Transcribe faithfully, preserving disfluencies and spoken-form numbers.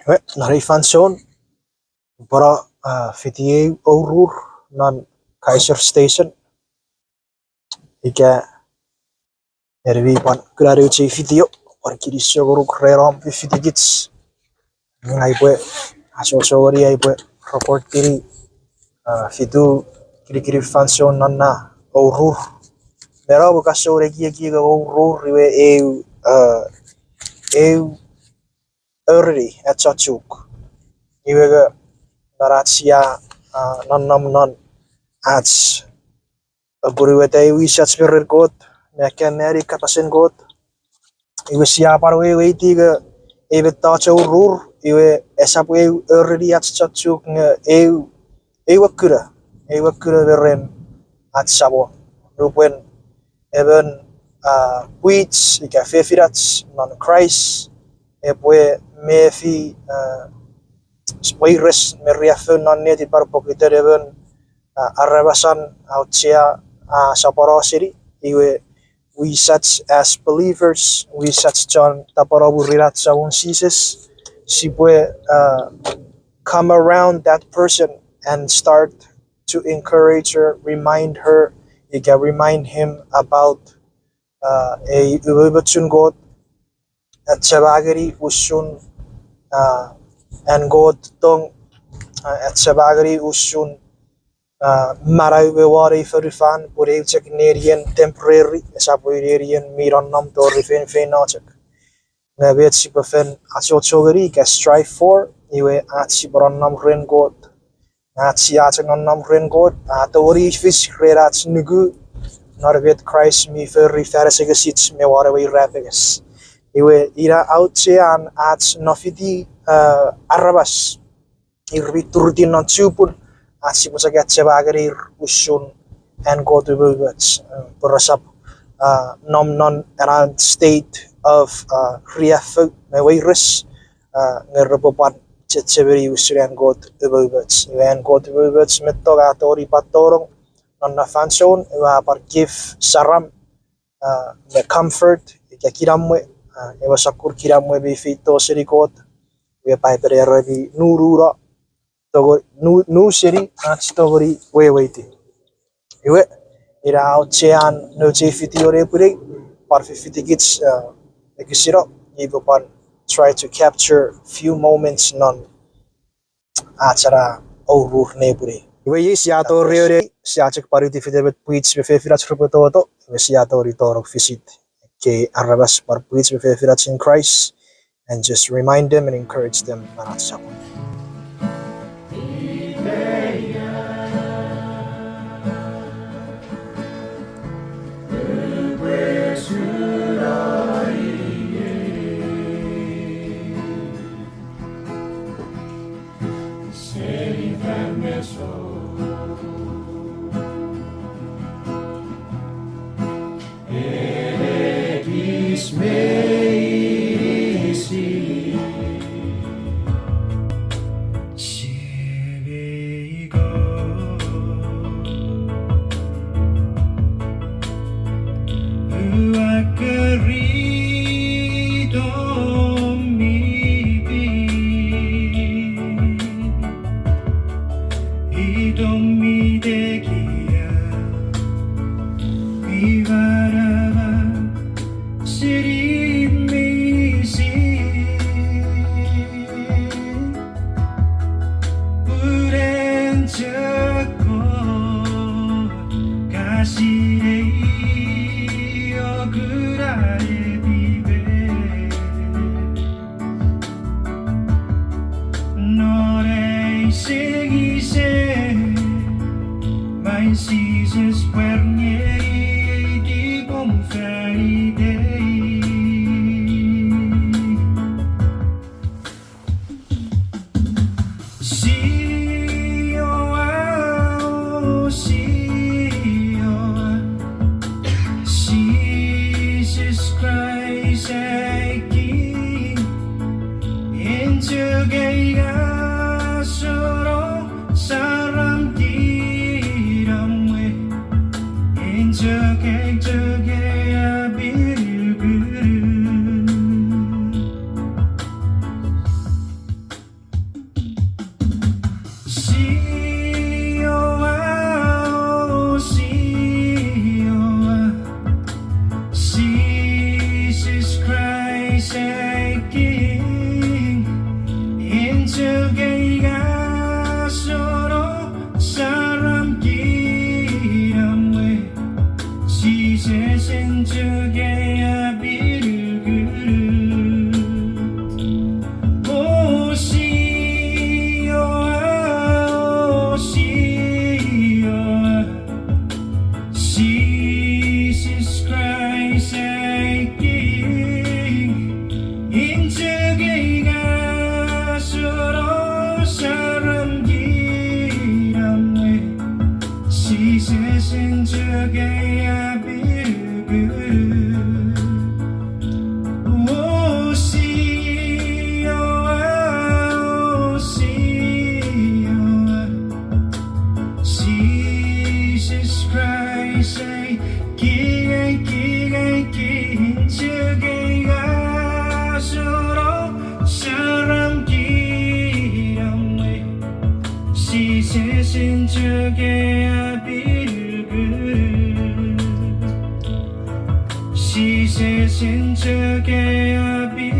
Ewe, non ei fansoun, upwene, ah, fiti eu ourur non Kaiser Station. Ika en mi pwan kuna nouch ei video, pwan kinisou ngonuk ren om fifitikich. Ngang upwe achocho ngeni ai upwe record ngeni, ah, fitu kinikinin fansoun non na ourur. Me nom ka soun ekieki nge ourur iwe eu, ah, eu oreni ach chok. Iwe nge non ach sia, ah, nonnom non ach apwonueta ei wisach me ren Kot, me akkanneani kapasen Kot. Iwe sia pwan weweiti nge ei mettoch ourur, iwe esap eu oreni ach chok nge eu, eu we kuna, eu we kuna me ren ach Samon. Nupwen emon, ah, pwich ika fefinach non Kraist epwe mefi, ah, weires me riaffou non netipan pokiten emon, ah, aramasan auchea, ah, sopwono seni, iwe we such as believers, we such chon tapweno mwirin ach Samon Jises, sipwe, uh, come around that person and start to encourage her, remind her, ika remind him about, uh, ei umoumochun Kot, achema ngeni usun, uh, an Kot tong, uh, achema ngeni usun, uh, manau me won ei fonufan pun eu chok nenien temporary, esap eu nenien mi nonnom tori feinfeino chok. Nge met sipwe fen achocho ngeni ika strive for, iwe ach sipwe nonnom ren Kot. Ach sia chok nonnom ren Kot, a tongeni fis ren ach nuku non met Kraist mi fori fan asengesich me won ewe irapenges. Iwe ina auchean ach nofiti, uh, aramas ir mi turutiw non chupun, ach sipwe chok achema ngenir usun an Kot umoumoch, uh, pwe resap, uh, nom non ena state of, uh, riaffou me weires, uh, nge repwe pwan chechemeni usun an Kot umoumoch. Iwe an Kot umoumoch me tong a tongeni pwan tonong non na fansoun, iwe a pwan give saram, uh, me comfort, ika kinamwe, uh, ewe sokkun kinamwe mi feito seni Kot, iwe Paipen era mi nununo, toko, nu, nu seni ach tongeni weweiti. Iwe, ina auchean nouch ei video nepwinei, pwan fifitikich, uh, ekisino, ipwe pwan try to capture few moments non ach ena ourur nepwinei. Iwe iei sia tori ewe, sia chok pwan uti fite met pwich me fefinach repwe toto, iwe sia tori tonong visit ekkei aramas pwan pwich me fefinach in Christ, and just remind them and encourage them non ach Samon. Itom mi tekia, iwe ra ma sirit meinisin. Pun en chok Kot ka sinei o kuna netiper. Non ei sengise, main Jises pwer ngeni ei tipom fan itei. Sioa, o sioa, Jises Kraist ai King, en chok ai ngaseno saram kinamwe, en chok ai chok ai apiripiri. Kei ngaseno saram kinamwe, Jises en chok ei apinukunuk. O siowa, o siowa, Jises Kraist ei, kei, kei, kei, kei chok ei ngaseno saram kinamwe, Jises en chok ei apinukunuk. Jises en chok ei api